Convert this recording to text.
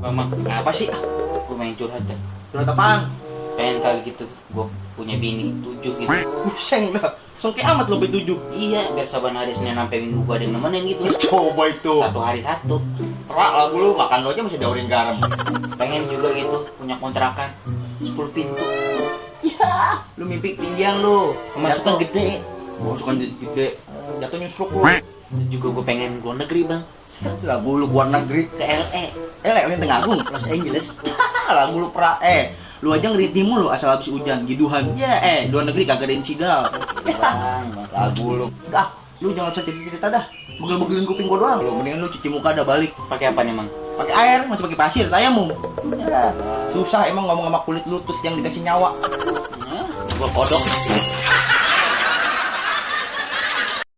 Mama, Apa sih? gue main curhat dah. Curhat apaan? Pengen kali gitu, gue punya bini 7 gitu. Pusing dah. Songke amat lo B7. Iya, biar saban hari Senin sampai Minggu gue ada yang nemenin gitu. Coba itu. Satu hari satu. Rak lagu lu makan lo aja masih daurin garam. Pengen juga gitu, punya kontrakan 10 pintu. Ya, lu mimpi tinggian lu. Pemasukan Jatuh. gede. Pemasukan gede. Jatuh nyusruk lu. Juga gue pengen keluar negeri bang, Lagu lu luar negeri. ke LA, Lek Tengah Agung. Los Angeles. Lagu lu lu aja ngeritik mulu asal habis hujan giduhan. Ya luar negeri kagak ada insidal. Bang, Lagu lu. Dah, lu jangan usah cerita dah. Begel-begelin kuping gua doang. Lu mendingan lu cuci muka dah balik. pakai apa nih mang? Pakai air, masih pakai pasir, tayamum. Ya, susah emang ngomong sama kulit lutut yang dikasih nyawa. Gue kodok.